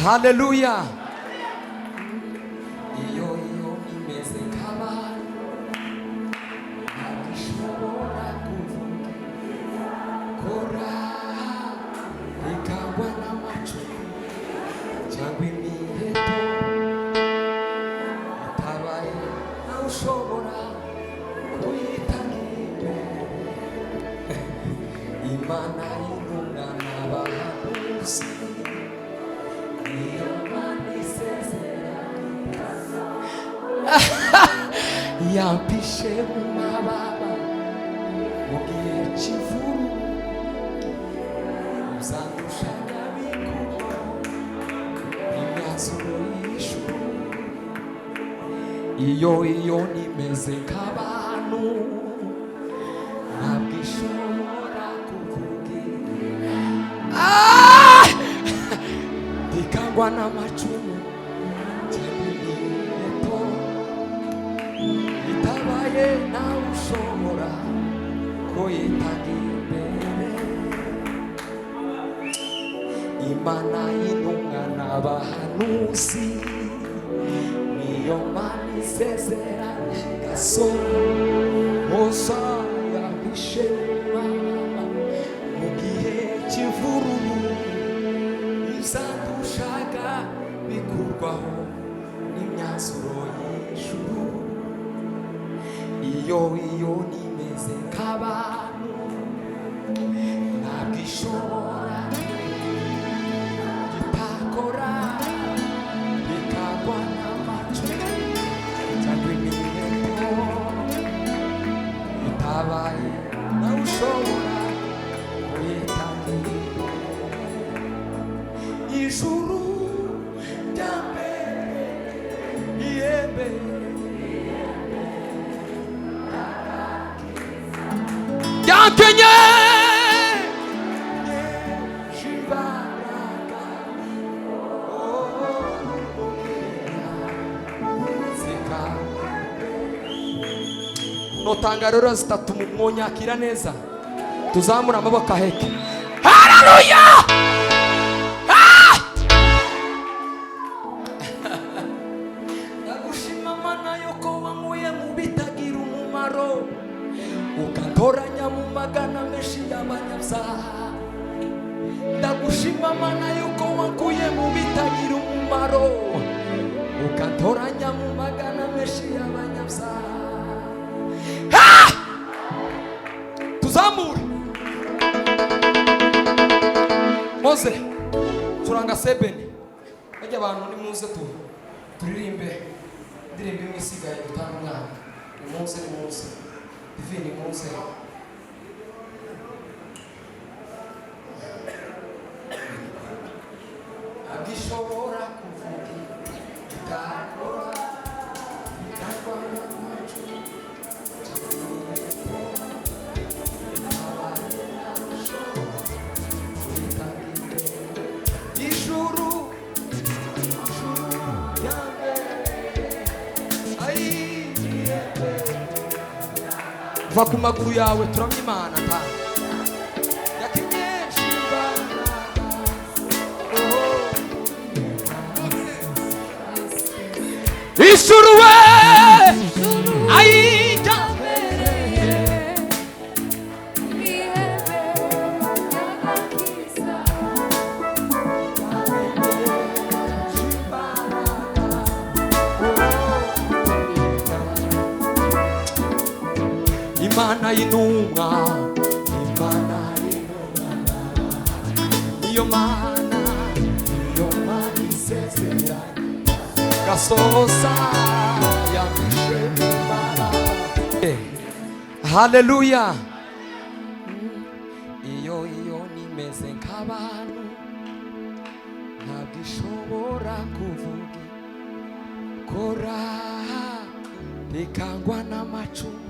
Haleluya. Iyo imeze nk'abantu, ntabwo ishobora kuvuga kora, ikangwa n'amacumu cyangwa imiheto. Itabaye, nawe ushobora kuyitanga imbere. Imana y'intumwa n'abahanuzi, niyo Mana isezerana, yampishe mu mababa mu gihe cy'imvuru, uzandusha nyabikuko imyanzuro y'ijuru. Iyo nimeze nk'abantu, ntabwo ishobora kukugira. Ah! Ndikangwa n'amacumu cyangwa imiheto, itabaye, nawe ushobora kuyitanga imbere. Imana y'intumwa n'abahanuzi, niyo Mana isezeranye gasohoza, yahishe mama mu gihe cy'imvururu, izadushaga bikurwaho n'imyanzuro y'ijuru. Iyo nimeze nk'abantu, ntabwo ishobora gitakora, bikagwa n'amacumu cyangwa imiheto, itabaye, nawe ushobora kuyitangira. Ijuru rya mbere, ihembe ryakenye imbaraga zika. Notanga rero zitatu, mwonyakira neza, tuzamura amaboko aheke. Haleluya! Ah! Ndagushima Mana yuko wankuye mu bitagira umumaro, ukantoranya mu magana menshi y'abanyabyaha. Ndagushima Mana yuko wankuye mu bitagira umumaro, ukantoranya mu magana menshi y'abanyabyaha. Ah! Tuzamure. Moze, turanga sebeni, bajya abantu, nimuze tu turirimbe indirimbo imwe isigaye, dutanga umwana. Nimuze, nimuze divi, nimuze. Ntabwo ishobora kuvuga itakora, itagwa n'amacumu. Ijuru, ijuru rya mbere, ayi va ku maguru yawe, turamye Imana ta yakenyesha imbaraga. Oh. Ijuru we, ayi rya mbere. Ihembe ry'agakiza. Imana y'intumwa, Imana y'intumwa, niyo Mana, niyo Mana isezeranye gasoza, yamishe imbaraga. Haleluya. Iyo nimeze nk'abantu, ntabwo ishobora kuvuga kora, rikangwa n'amacumu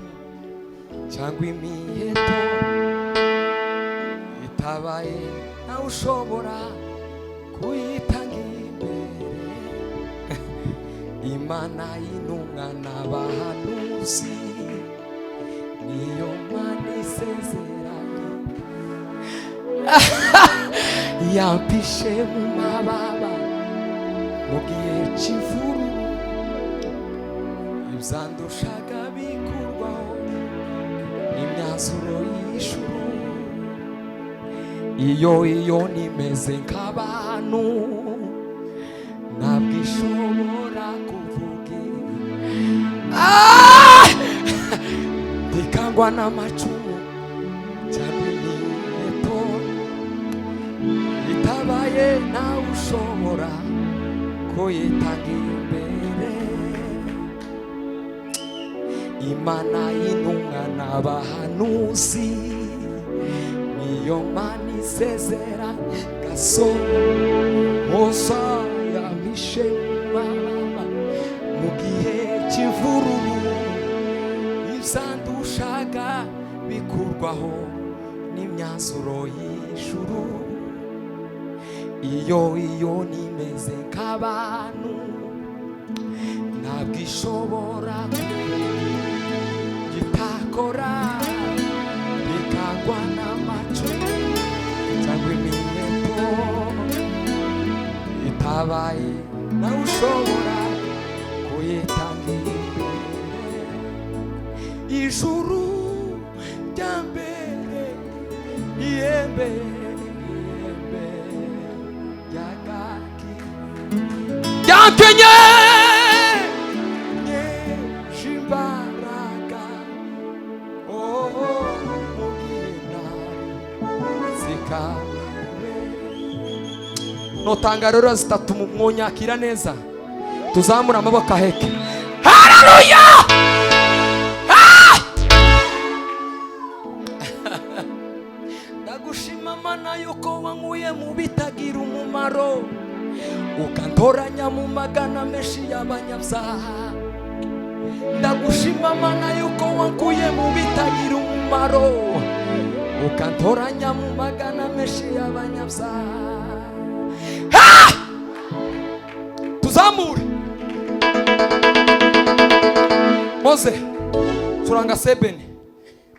cyangwa imiheto, itabaye, nawe ushobora kuyitanga imbere. Imana y'intumwa n'abahanuzi, niyo Mana isezeranye, yampishe mu mababa. Mu gihe cy'imvururu ibyandushaga bikurwaho n'imyanzuro y'ijuru. Iyo nimeze nk'abantu, ntabwo ishobora kuvuga. Ah! Ndikangwa n'amacumu cyangwa imiheto, itabaye nawe ushobora kuyitanga imbere. Imana y'intumwa n'abahanuzi, niyo Mana isezera gasohoza, yamishe mama mu gihe cy'imvururu ibyandushaga bikurwaho n'imyanzuro y'ijuru. Iyo nimeze nk'abantu, ntabwo ishobora gitakora, bikangwa n'amacumu cyangwa imiheto, itabaye nawe ushobora kuyitanga imbere. Ijuru rya mbere, ihembe, ihembe ry'agaki ryakenye imbaraga, oh, mu gihe zikawe notanga rero zitatu mwonyakira neza. Tuzamura amaboko aheke. Haleluya! Ah! Ndagushima Mana yuko wankuye mu bitagira umumaro, ukantoranya mu magana menshi y'abanyabyaha. Ndagushima Mana yuko wankuye mu bitagira umumaro, ukantoranya mu magana menshi y'abanyabyaha. Ah! Tuzamure. Mose, turanga sebeni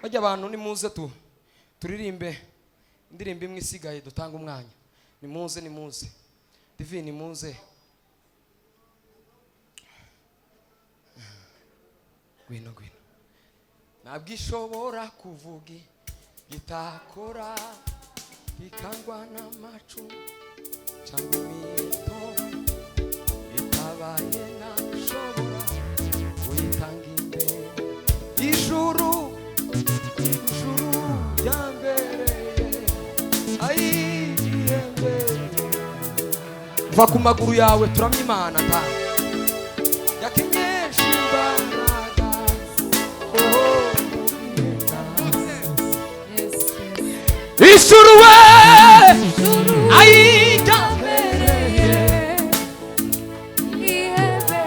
bajya abantu. Nimuze tu turirimbe indirimbo imwe isigaye, dutanga umwanya. Nimuze, nimuze divi, nimuze. Ngwino, ngwino. Ntabwo ishobora kuvuga itakora, ikangwa n'amacumu cyangwa imiheto, itabaye ntashobora kuyitanga imbere. Ijuru, ijuru ryambereye ayi ihembe. Va ku maguru yawe, turamye Imana. Ta yakenyesha imbaraga, oh. Yes, yes. Ijuru we, ayi ryambereye Ihembe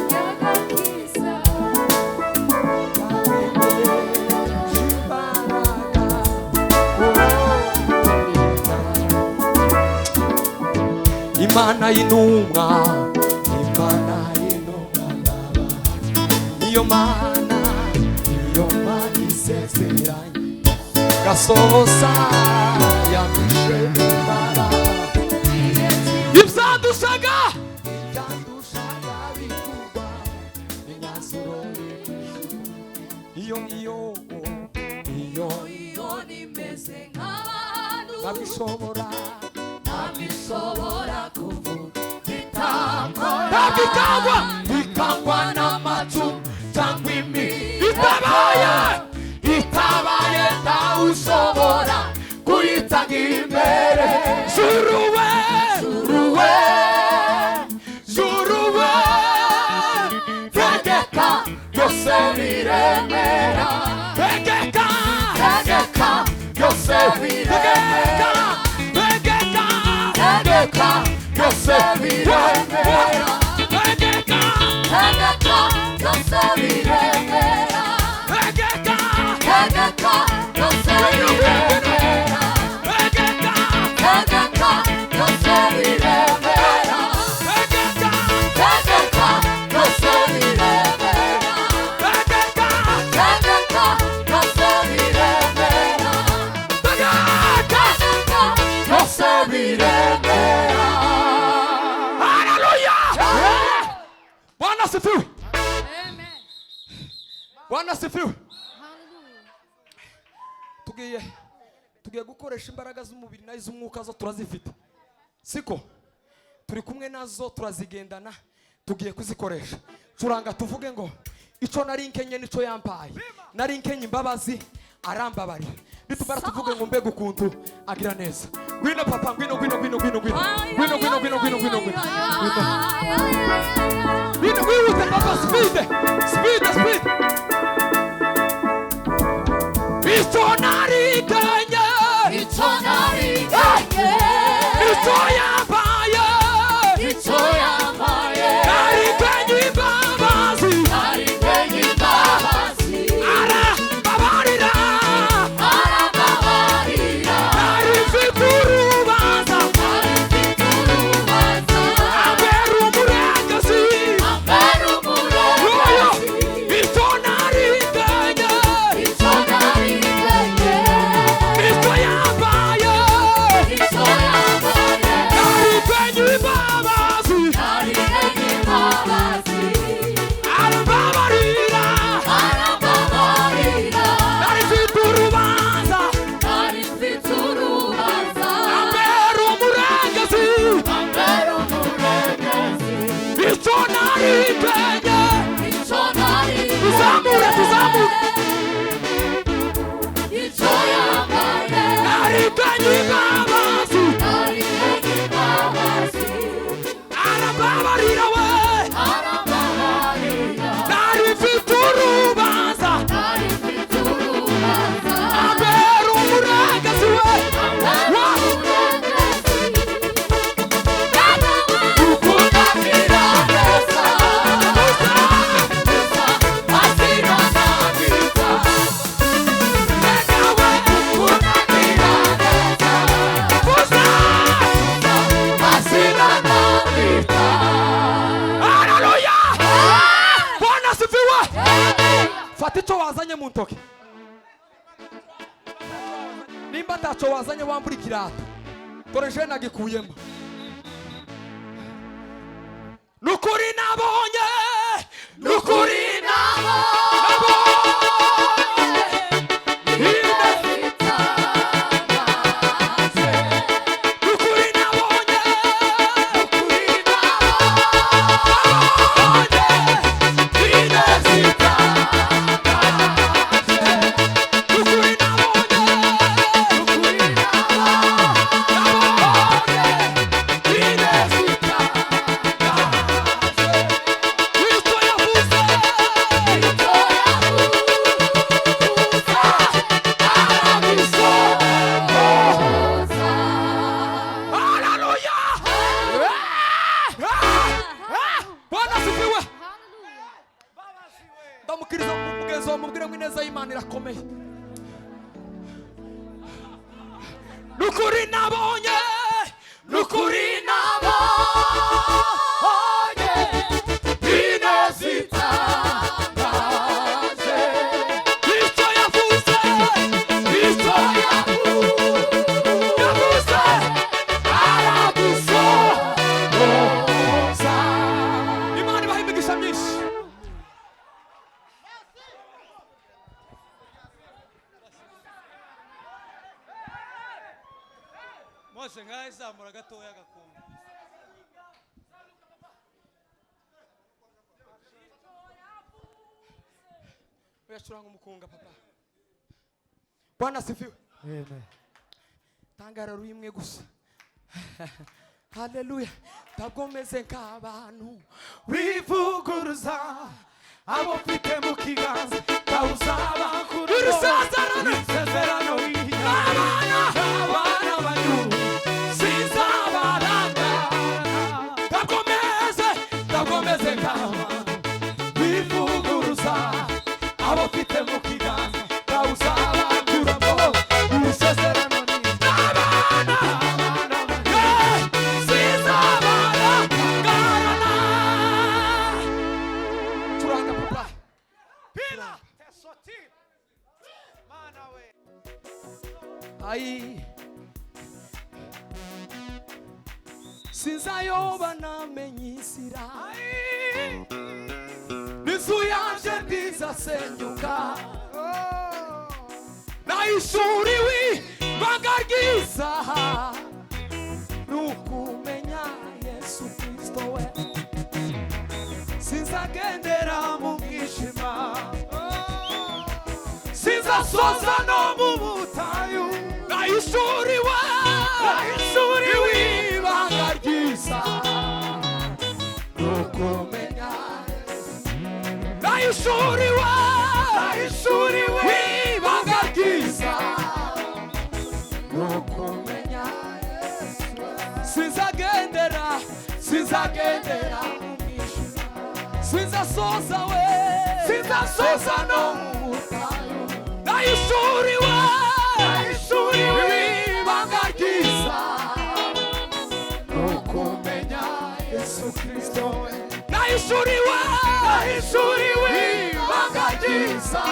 ry'agakiza. Imbaraga, oh. Imana y'intumwa, Imana y'intumwa, niyo Mana, niyo Mana isezeranye gasohoza, yamishe imbaraga. Ibyandushaga bikurwa imyanzuro. Iyo iyo Iyo nimeze nk'abantu, ntabwo ishobora, ntabwo ishobora kuvuga itakora, ntabwo ikangwa, ikangwa n'amacumu cyangwa imi itabaye, itabaye ntawe ushobora kuyitanga imbere. Juruwe, juruwe, juruwe, tegeka byose biremera. Tegeka, Tegeka byose biremera. Tegeka, Tegeka byose biremera. Tegeka, Tegeka byose biremera. Tegeka, Tegeka byose biremera. Tegeka, Tegeka byose biremera. Tegeka, Tegeka byose biremera. Tegeka, Tegeka byose biremera. Tegeka. Tegeka byose biremera. Haleluya! Asifiwe. Bwana asifiwe. Tugiye gukoresha imbaraga z'umubiri n'iz'umwuka, zo turazifite, siko turi kumwe nazo, turazigendana, tugiye kuzikoresha. Curanga tuvuge ngo icyo nari nkenye nicyo yampaye. Nari nkenye imbabazi, arambabarira. Nitumara tuvuge ngo mbega ukuntu agira neza. Ngwino papa, ngwino, ngwino, ngwino, ngwino, ngwino, ngwino, ngwino, ngwino, ngwino, ngwino, ngwino, ngwino, wihute papa, speed, speed, speed. Icyo nari nkenye, Icyo nari nkenye, icyo yampaye, icyo yampaye, nari nkenye imbabazi, nari nkenye imbabazi, arambabarira, arambabarira, nari mfite urubanza, nari mfite urubanza, ambera umurengezi, ambera Yoyo, umurengezi. Icyo nari nkenye, Icyo nari nkenye, icyo yampaye, icyo yampaye, nari nkenye imbabazi, nari nkenye imbabazi, arambabarira, arambabarira, nari mfite urubanza, nari mfite urubanza, ambera umurengezi, ambera umurengezi. Icyo nari nkenye, Icyo nari tuzamure, tuzamure. Icyo yampaye, Nari nkenye imbabazi, nari nkenye imbabazi, arambabarira we, arambabarira, nari mfite urubanza, nari mfite urubanza, ambera umurengezi we, ambera wa umurengezi. Ukunda neza, gusa azira nabita. nawe, Ukunda neza, gusa azira nabita. Haleluya! Bwana asifiwe. Fata icyo wazanye mu ntoki. Nimba ntacyo wazanye, wambura ikirato. Dore je nagikuyemo. Nukuri nabonye, nukuri nabonye nukuri nabonye, nabonye nukuri nabonye, Kristo yavuze, haleluya! Bwana asifiwe. Ndamukiriza mugenzi wawe, mubwire ngo ineza y'Imana irakomeye. Nukuri nabonye, nukuri nabonye ineza itangaje. Kristo yavuze, Kristo yavuze, aradusohoza. Imana ibahe imigisha myinshi. Mose ngaho izamura gatoya gakumva. Uyacuranga umukunga papa. Bwana asifiwe. Tangara imwe gusa. Haleluya. Ntabwo meze nk'abantu wivuguruza, abo mfite mu kiganza ntawuzaba kuri Iri sezerano. Isezerano Abana. Abana banyu Sinzabaranga. Ntabwo meze, ntabwo meze nk'abantu wivuguruza, abo mfite mu kiganza ntawuzabakuramo isezerano ni Abana. Abana banyu. Eh, sinzabarangarana. Curanga papa. Pila tesoti mana we. Ai. Sinzayoba namenye inzira. Inzu yanje ntizasenyuka. Nahishuriwe ibanga ryiza, nukumenya Yesu Kristo we. Sinzagendera mu mwijima, sinzasoza no mu butayu. Nahishuriwe, nahishuriwe ibanga ryiza, nukumenya. Nahishuriwe, nahishuriwe ibanga ryiza, nukumenya. Sinzagendera, sinzagendera mu mwijima, sinzasoza we, sinzasoza no mu butayu. Nahishuriwe, nahishuriwe ibanga ryiza, nukumenya Yesu Kristo we. Nahishuriwe, nahishuriwe ibanga ryiza,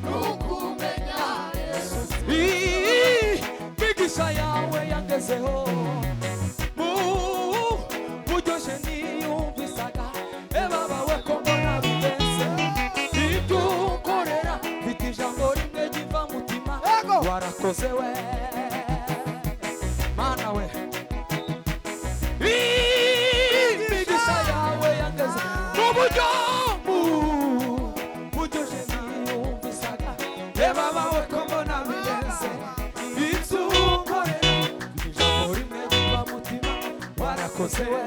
nukumenya Yesu. Imigisha yawe yangezeho mu buryoshye niyumvisaga. Ebabawe ko mbona bigenze, ibyo ukorera mfite ijambo rimwe riva mutima. Warakoze we Mana we. Imigisha yawe yangeze mu buryo, mu buryoshye niyumvisaga. Ebabawe ko mbona bigenze, ibyo ukorera mfite ijambo rimwe riva mutima. Warakoze we.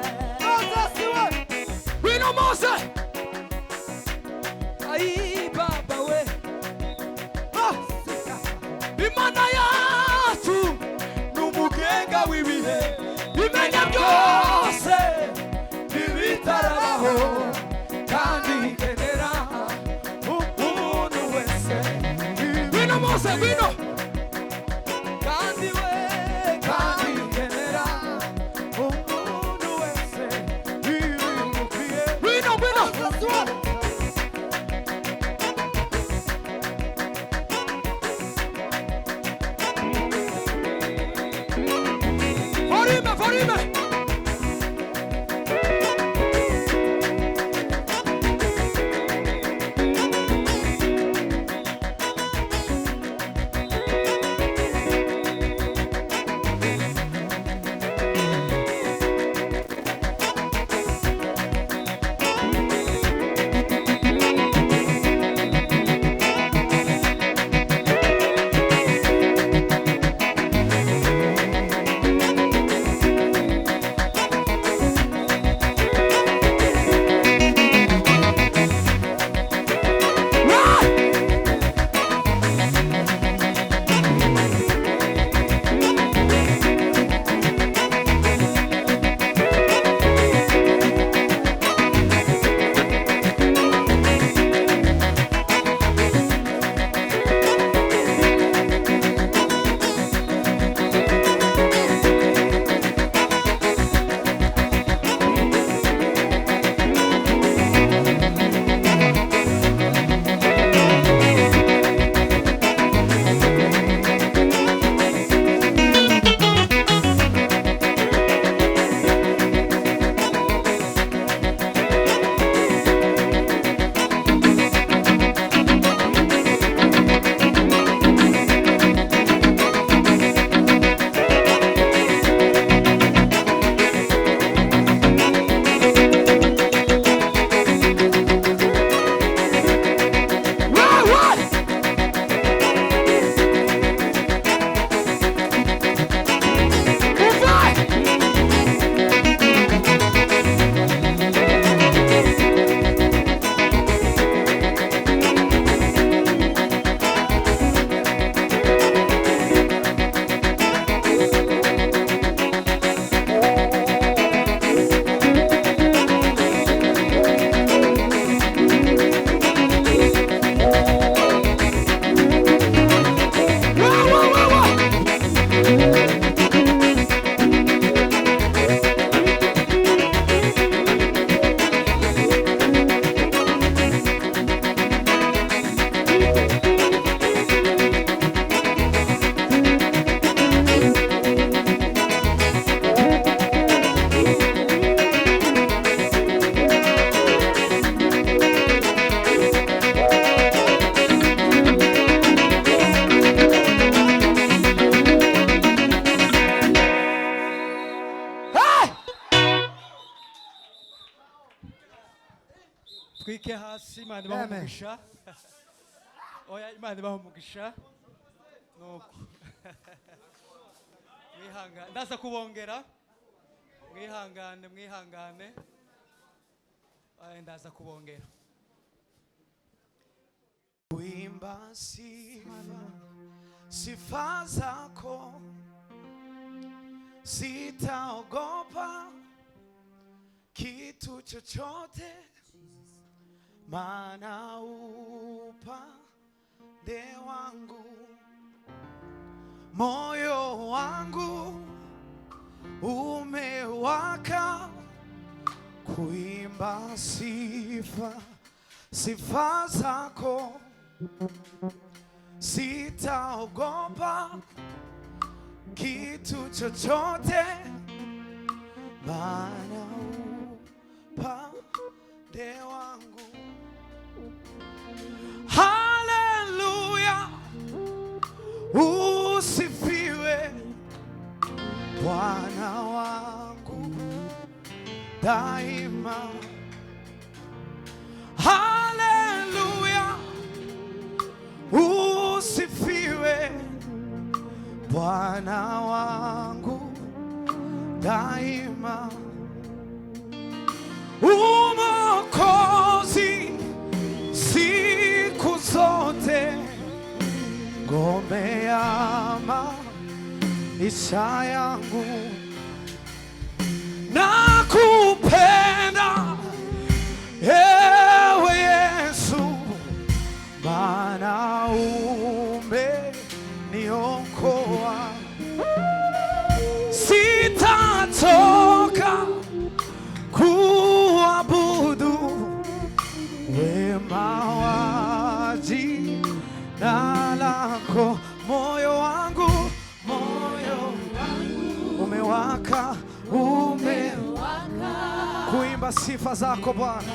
Wino Mose. Ayi baba we. Imana yacu ni umugenga w'ibihe, imenya byose ibitarabaho, kandi igenera umuntu wese. Ngwino Mose, ngwino. Kandi we, kandi igenera umuntu wese ibimukwiye. Ngwino, ngwino. Volume, volume. Twike hasi. Imana ibahe Amen. umugisha. Oya, Imana ibahe umugisha. Nuko mwihangane, ndaza kubongera. Mwihangane, mwihangane. Oya, ndaza kubongera. Kuimba sifa, sifa zako, sitaogopa kitu chochote, maana upande wangu, moyo wangu umewaka kuimba sifa, sifa zako, sitaogopa kitu chochote, maana upande wangu. Haleluya, usifiwe Bwana wangu daima. Haleluya, usifiwe Bwana wangu daima. Umokozi siku zote, ngome ya maisha yangu, nakupenda ewe Yesu, maana umeniokoa. Sitatoka kuabudu wema wa jina lako. Moyo wangu, moyo wangu umewaka, kuimba sifa zako Bwana.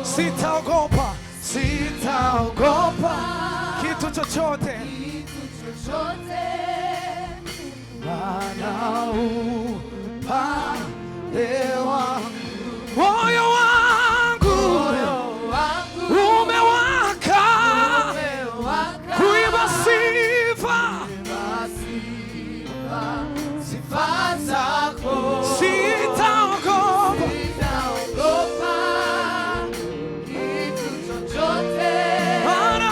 Sitaogopa, sitaogopa kitu chochote, maana upande wangu, moyo wangu umewaka kuimba sifa, Sifa zako, sitaogopa sitaogopa kitu chochote, maana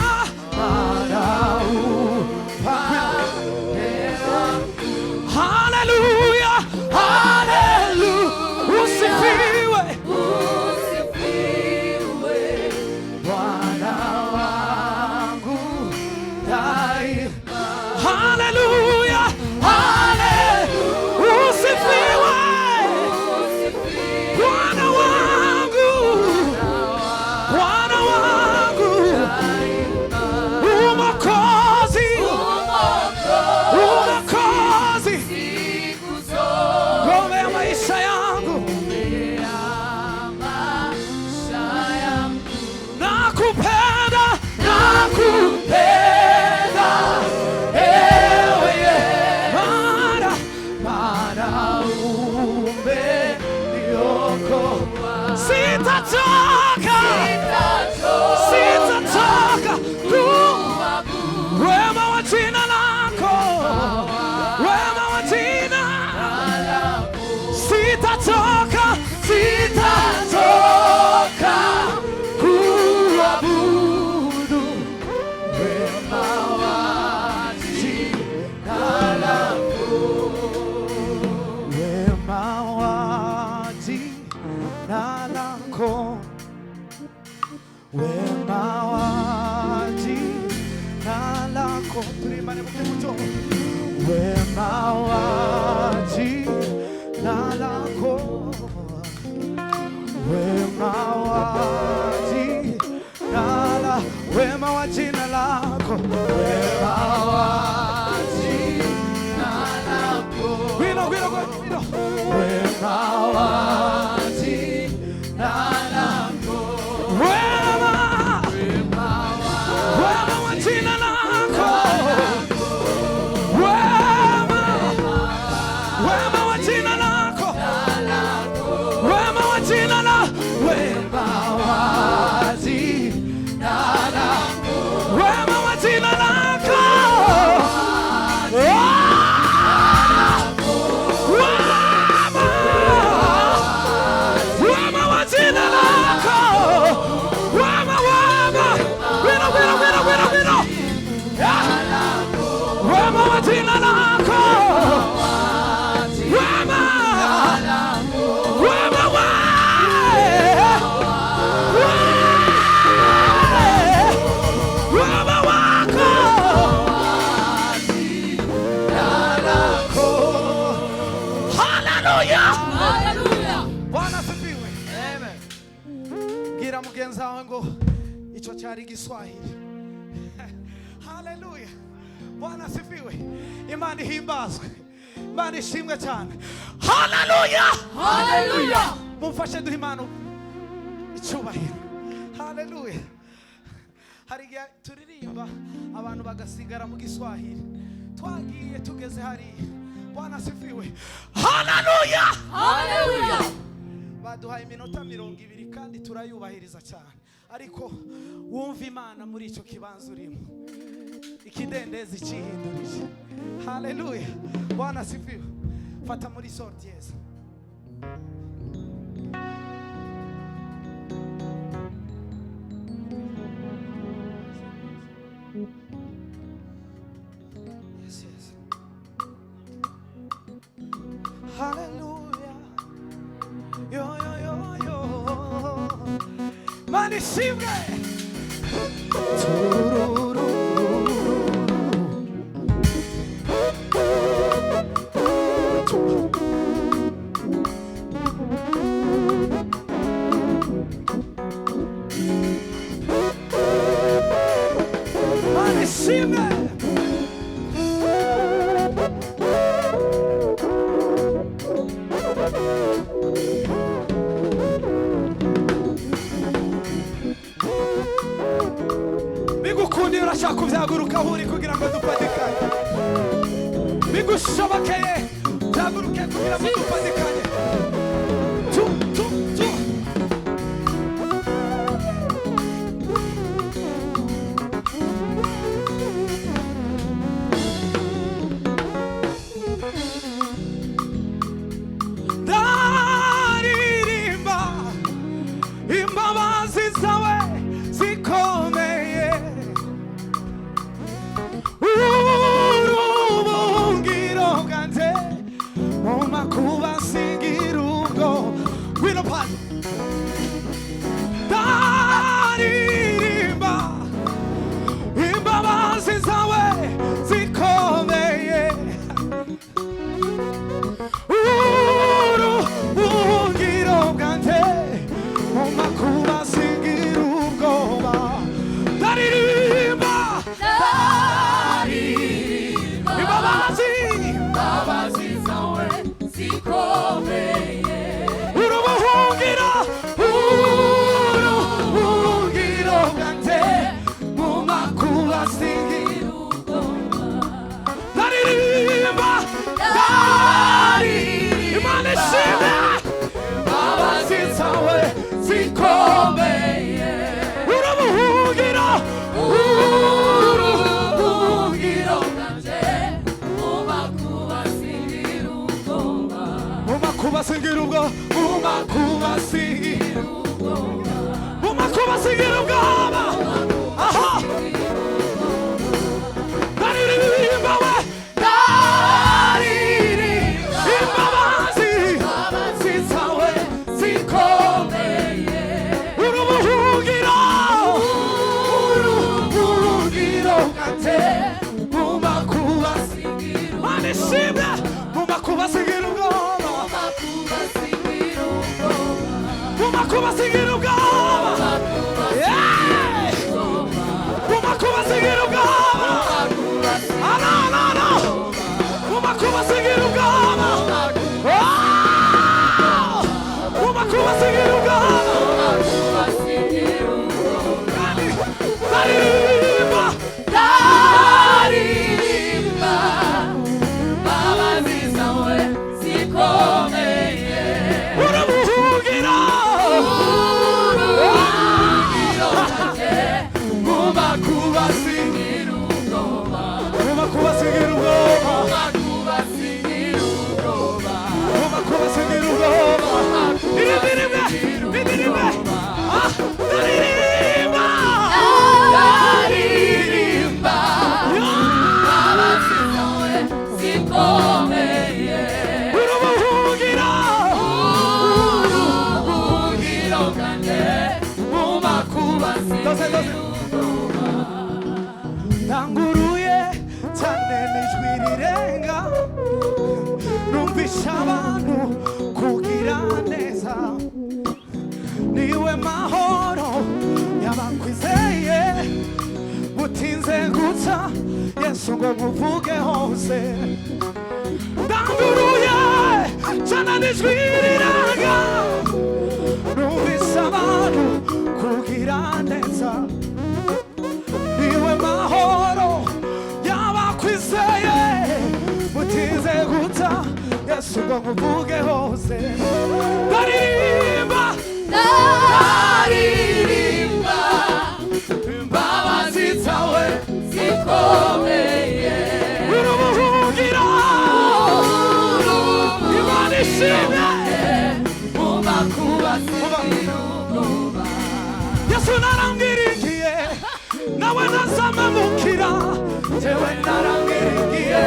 upande wangu. Haleluya, haleluya, usifiwe usifiwe Bwana wangu daima. Haleluya, haleluya, usifiwe Bwana wangu, Bwana wangu, Umokozi, Umokozi, siku zote, ngome ya maisha yangu, maisha yangu, nakupenda, nakupenda ewe Bwana, maana umeniokoa. Sitatoka, sitatoka wema wa jina lako, wema wa jina, sitatoka, sitatoka kuabudu wema wa jina lako, wema wa jina lako. Icyo cyari Igiswahili. Haleluya, Bwana asifiwe, Imana ihimbazwe, Imana ishimwe cyane. Haleluya! Haleluya! Mumfashe duhe Imana icyubahiro. Haleluya! Hari igihe turirimba abantu bagasigara mu Giswahili, twagiye tugeze hariya. Bwana asifiwe, haleluya! Haleluya! Baduhaye iminota 20 kandi turayubahiriza cyane, ariko wumva Imana muri icyo kibanza urimo, ikidendezi cyihindurije. Haleluya, Bwana asifiwe. Fata muri sol dièse. Yes. Hallelujah. Yo, yo, yo, yo. Mana ishimwe. Tururu. Mana ishimwe. Bigukundiye urashaka kubyaguruka aho uri kugira ngo dufatikanye. Bigushobokeye byaguruke kugira ngo dufatikanye. Tu tu tu. Ndaririmba imbabazi zawe zikomeye, urubuhungiro bwanjye mu makuba, singira ubwo. Ngwino pano. Ndaririmba imbabazi zawe zikomeye, urubuhungiro bwanjye mu makuba, singira ubwoba. Ndaririmba imbabazi, Imbabazi zawe zikomeye, urubuhungiro, urubuhungiro bwanjye mu makuba, singira. Ndaririmba, ndari Imana ishimwe, imbabazi zawe zikomeye, urubuhungiro, urubuhungiro bwanjye mu makuba singira ubwoba. Mu makuba singira ubwo, mu makuba singira, mu makuba singira ubwoba. Aha, ndaririmba we, ndaririmba imbabazi zawe zikomeye, urubuhungiro, urubuhungiro bwanjye mu makuba. Mana ishimwe, mu makuba singira ubwoba, mu makuba singira ubwoba. Yeah! Mu makuba singira ubwoba. Ah, no, no, no. Mu makuba singira ubwoba. Ah! Mu makuba singira ubwoba. Kandi ndaririmba, Ndaririmba imbabazi zawe zikomeye, urubuhungiro, urubuhungiro bwanjye mu makuba singira ubwoba, mu makuba singira ubwoba, makuba singira ubwoba, mu makuba singira ubwoba. Irindi rimwe, irindi rimwe. Ah, ndaririmba, ndaririmba imbabazi zawe zikomeye, urubuhungiro, urubuhungiro bwanjye mu makuba. Dose, dose. Ndanguruye cyane n'ijwi rirenga, numvisha abantu kugira neza, niwe mahoro y'abakwizeye. Yesu ngo nkuvuge hose. Ndanguruye cyane n'ijwi riranga, numvise abantu kugira neza. Niwe mahoro y'abakwizeye, mutize guta Yesu ngo nkuvuge hose. Ndaririmba, Ndaririmba imbabazi zawe zikomeye, urubuhungira. Imana ishimwe. Mu makuba singira ubwoba. Yesu naramwiringiye, nawe ntazamemukira. Jewe naramwiringiye,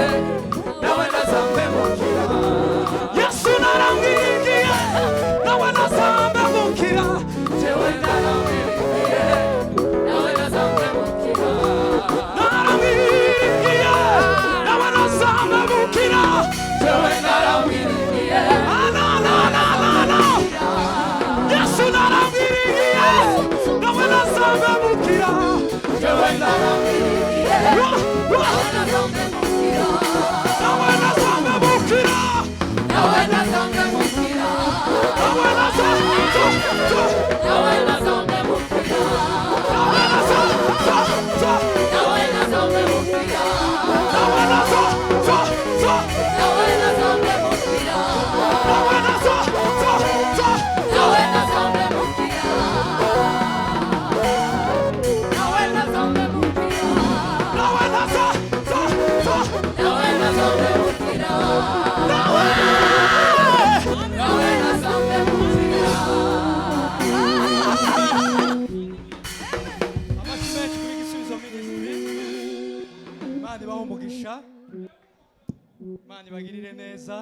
nawe ntazamemukira. Yesu naramwiringiye, nawe ntazamemukira. Jewe Naramwiringiye, nawe ntazamemukira. naramwiringiye, nawe ntazamemukira. Jewe Naramwiringiye, Ah, no, no, no, no, no. Yesu naramwiringiye, nawe ntazamemukira. Jewe naramwiringiye, Wa, wa, ntazamemukira. nawe ntazamemukira. Nawe ntazamemukira. Nawe ntazamemukira. Nawe ntazamemukira. Nawe ntazamemukira. Nawe ntazamemukira. Nawe ntazamemukira. Nawe ntazamemukira. Nawe ntazamemukira. Nawe ntazamemukira. Nawe ntazamemukira. Nawe ntazamemukira. Nawe ntazamemukira. Nawe. Nawe ntazamemukira. Amashyi menshi kuri Gisubizo Ministry. Imana ibahe umugisha, Imana ibagirire neza.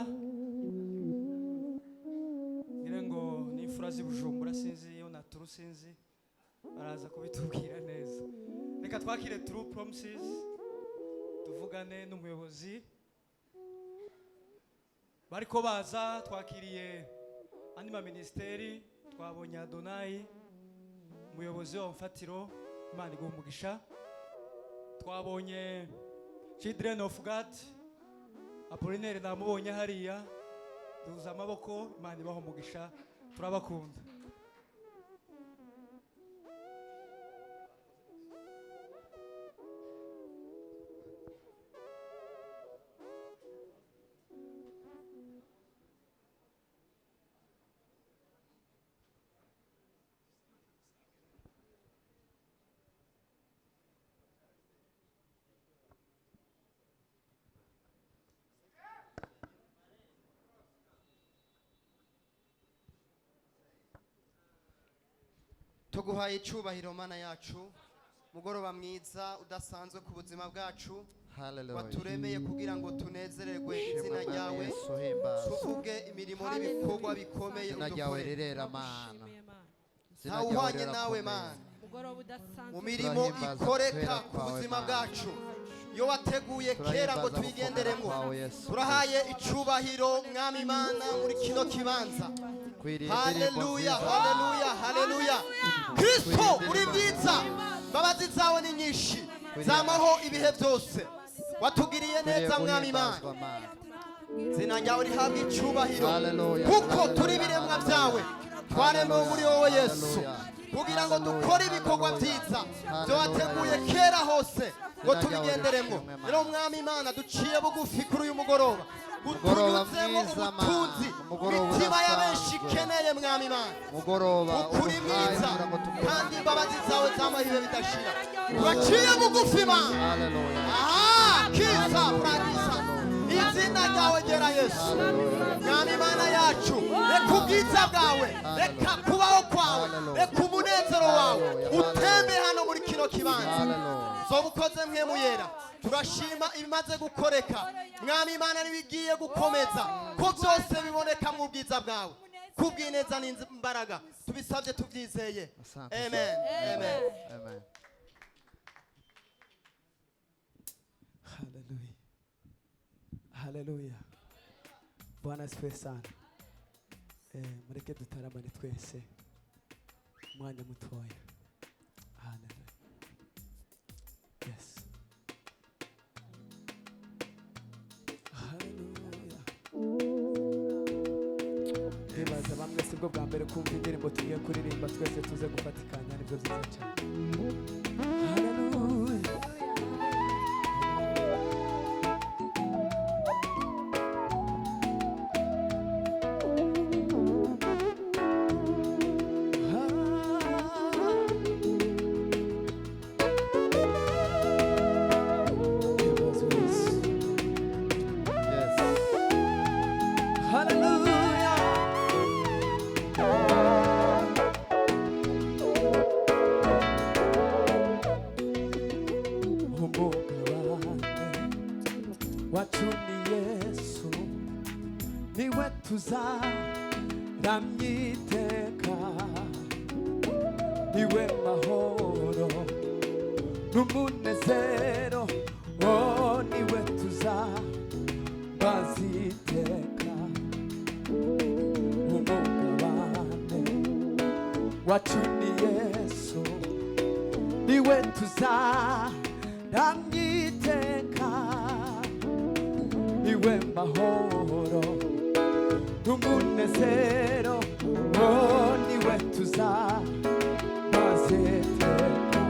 Ngire ngo n'imfura z'i Bujumbura, sinzi iyo naturu, sinzi, baraza kubitubwira neza. Reka twakire True Promises, tuvugane n'umuyobozi bariko baza. Twakiriye andi maminisiteri, twabonye Adonayi, umuyobozi wa mfatiro, Imana iguha umugisha. Twabonye Children of God, Apollinaire namubonye hariya, duhuza amaboko. Imana ibaha umugisha, turabakunda. Tuguhaye icyubahiro, Mana yacu. Mugoroba mwiza udasanzwe ku buzima bwacu. Hallelujah. Waturemeye kugira ngo tunezererwe izina Shimwa Mwami ryawe, Yesu, himbazwa. tuvuge imirimo n'ibikorwa bikomeye Izina ryawe udukorera. rirera, Mana. Izina Ntawe ryawe uhwanye nawe, rirakomeye. Mana, Mugoroba udasanzwe. mu mirimo Turahimbaza ikoreka kwera ku kwawe, buzima Mana. bwacu iyo wateguye kera ngo Turahimbaza gukomera tuyigenderemo. kwawe, Yesu. Turahaye icubahiro, Mwami Imana, muri kino kibanza. Kwiriye indirimbo Haleluya, nziza. haleluya, haleluya! Kristo, uri mwiza, imbabazi zawe ni nyinshi, zamaho ibihe byose. Watugiriye Kwiriye neza, Mwami Imana. guhimbazwa, Mana. Izina ryawe rihabwa icubahiro, Haleluya, kuko haleluya, turi ibiremwa haleluya. byawe, twaremewe muri wowe Yesu, Haleluya. kugira ngo Haleluya, dukore ibikorwa haleluya. byiza byo Haleluya, wateguye Yesu. kera hose ngo Izina ryawe tubigenderemo. rishimwe, Mana. Rero Mwami Imana, duciye bugufi kuri uyu mugoroba, Mugoroba utunyuzemo mwiza, Mana. ubutunzi Umugoroba imitima ya benshi udasanzwe. ikeneye, Mwami Imana. Mugoroba Ukuri uduhaye mwiza, kugira ngo tukuramye. kandi imbabazi zawe z'amahirwe bidashira. Turaciye bugufi, Mana. Haleluya. Aha kiza puragisa, izina ryawe gera Yesu. Mwami Imana yacu, reka ubwiza bwawe, reka kubaho kwawe, reka umunezero wawe utembe hano muri kino kibanza. Haleluya. Zoba ukoze mwe yera. Turashima ibimaze gukoreka, Mwami Imana, n'ibigiye gukomeza, ko byose biboneka mu bwiza bwawe, kubw'ineza n'imbaraga. Tubisabye tubyizeye. Asante. Amen, amen. Amen. Haleluya. Haleluya. Bwana asifiwe sana. Mureke dutaramane twese umwanya mutoya. Haleluya. Yes. Namwe sibwo bwa mbere kumva indirimbo tugiye kuririmba, twese tuze gufatikanya, nibyo byiza cyane. Hallelujah. Yes. Hallelujah. Umugabane wacu ni Yesu, niwe tuzaramya iteka, niwe mahoro n'umunezero, oh niwe tuzambaza iteka. Umugabane wacu ni Yesu, niwe tuzaramya iteka, niwe mahoro n'umunezero, oh niwe tuzambaza iteka.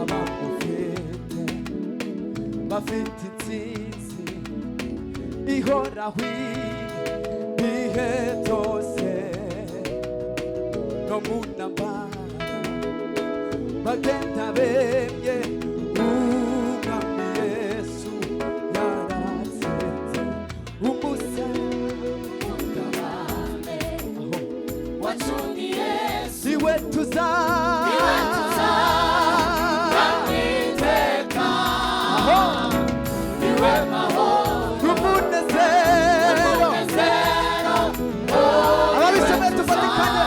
Abamufite bafite intsinzi ihoraho ibihe byose, no mu ntambara bagenda bemye, Umwami Yesu yaratsinze umusaraba. Niwe tuzaramya umunezero. Ababisomeye tufatikanye.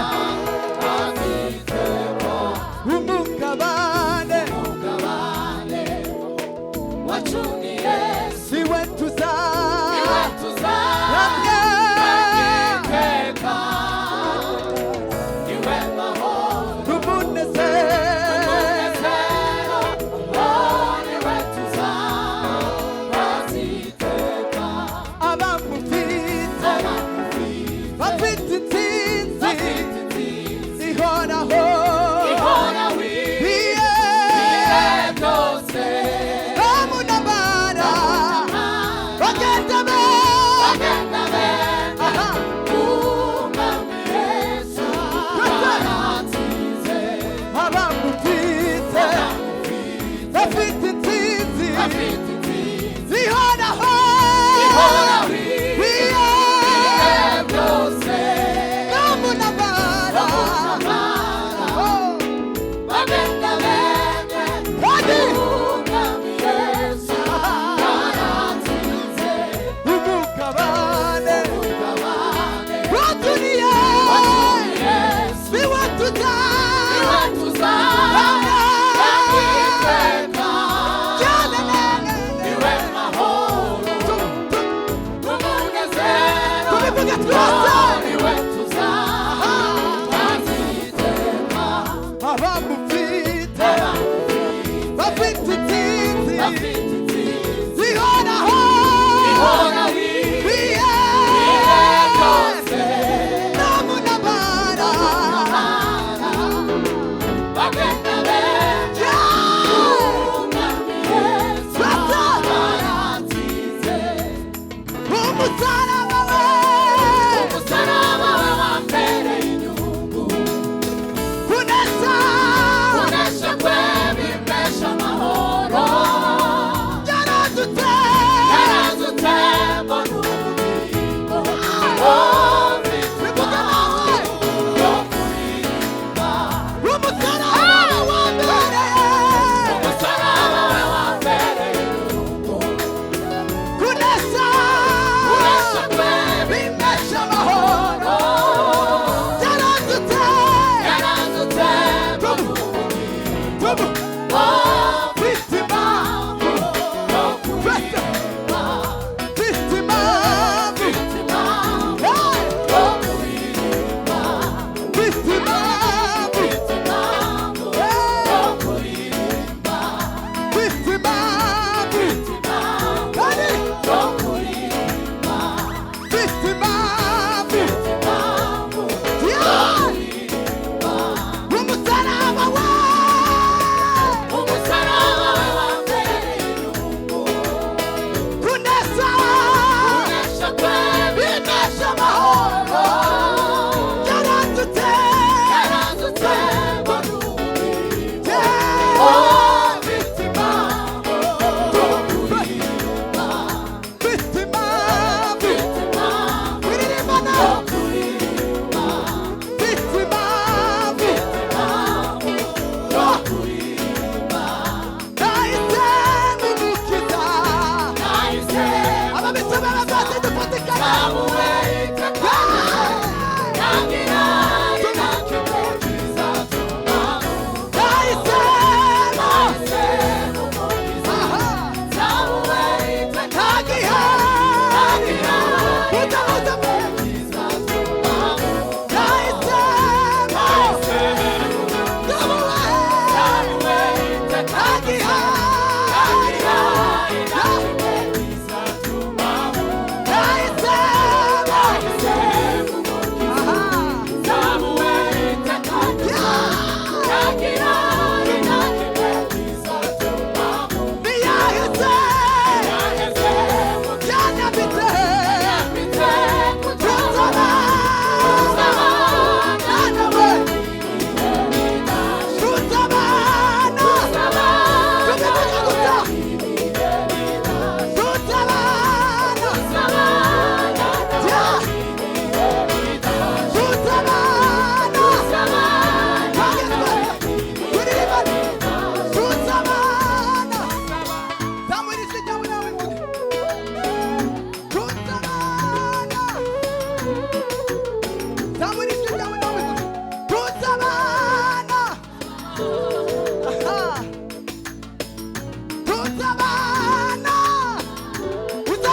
Umugabane niwe tuzaramya umunezero. Abamufite bafite intsinzi ihoraho, iye bamunabara bagenda be. Aha. Abamufite bafite intsinzi ihoraho, iye bamunabara. Oh. Ready? Umugabane watuniye niwe tuzaramya tubivuge twese. Abamufite bafite intsinzi ihoraho, iye namunabara. Umusaraba we.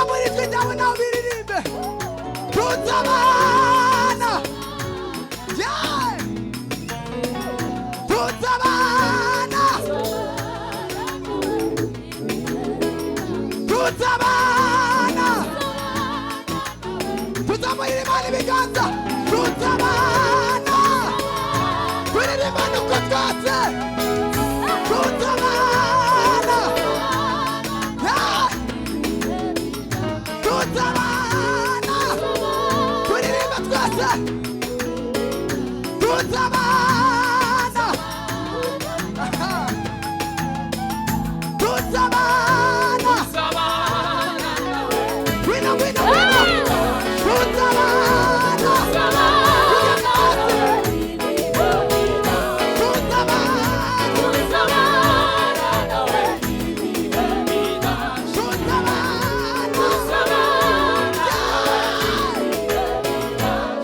Zamura ijwi ryawe nawe biririmbe. Tuzabana. Yeah! Tuzabana. Tuzabana. Tuzamurira Imana ibiganza. Tuzabana. Turirimbane uko twese. Tuzabana. Yeah! Tuzabana. Turirimba twese. Tuzabana. Tuzabana. Wina, wina, wina. Tuzabana. Tuzabana. Tuzabana.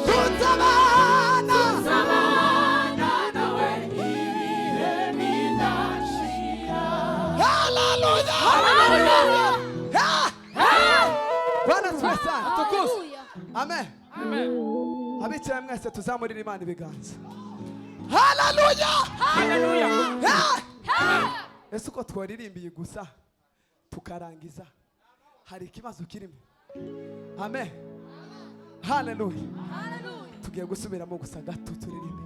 Tuzabana. Hallelujah. Ha! Bwana asifiwe sana. Amen. Abicaye mwese tuzamurire Imana ibiganza. Hallelujah. Ha! Ese uko twaririmbiye gusa tukarangiza hari ikibazo kirimo? Amen. Hallelujah. Tugiye gusubiramo gusa gato turirimbe.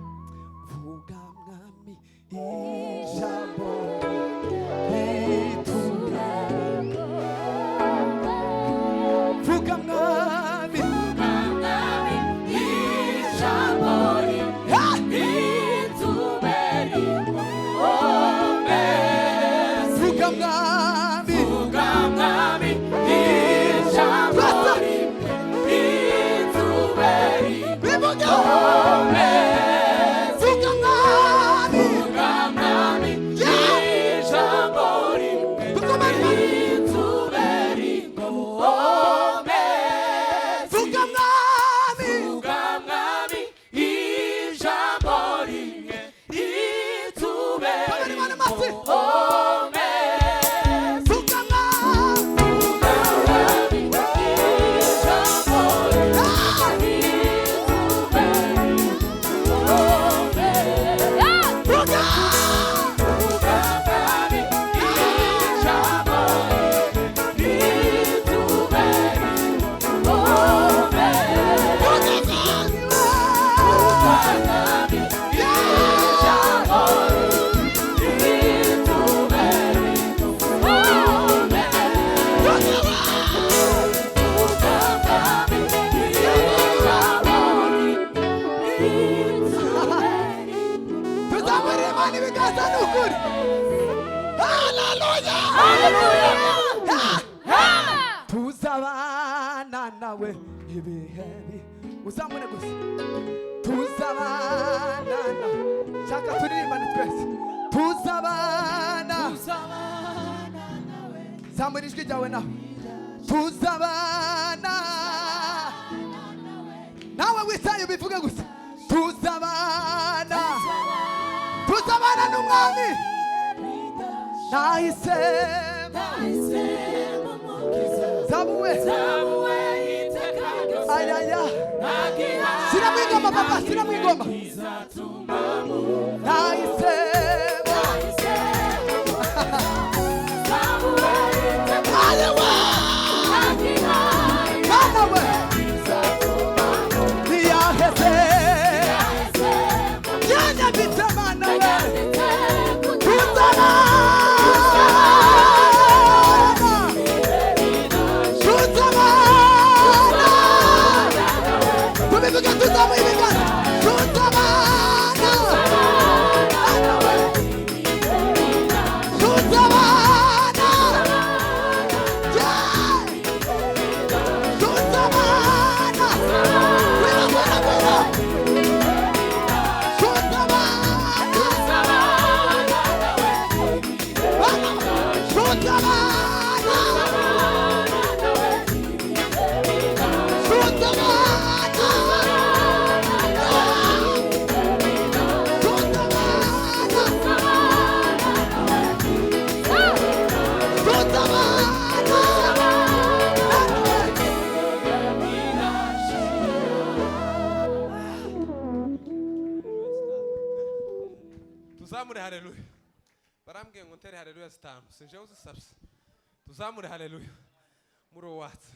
Vuga Mwami ijambo riture. Vuga Mwami. Ha! Vuga Mwami. Twese. Bivuge. Vuga Mwami. Yeah. Tukomane. Vuga Mwami. Komera Imana amashyi. Vuga Mwami. Ah! Vuga. Vuga Mwami. Yeah. Tuzamurire Imana ibiganza ni ukuri. Haleluya. Tuzabana nawe ibihe uzamure gusa. Tuzabana nawe. Shaka turirimbane twese. Tuzabana. Zamura ijwi ryawe nawe. Tuzabana. Nawe wicaye ubivuge gusa. Tuzabana. Tuzabana n'umwami. Nahisemo. Zamuwe. Ayaya. Shyiramo ingoma papa, shyiramo ingoma. Nahisemo. Ayewa. Mana we. Ntiyaheze. Yanyambitse Mana we. Tuzabana. Tuzabana. Tubivuge tuzamuye ibiganza. Tuzabana. Tuzabana. Yeah. Tuzabana. Wina, wina, wina. Tuzabana. Tuzabana. Tuzabana. Tuzabana. Tuzamure haleluya. Barambwiye ngo ntere haleluya zitanu, sinjewe uzisabye. Tuzamure haleluya muri uwo watsi.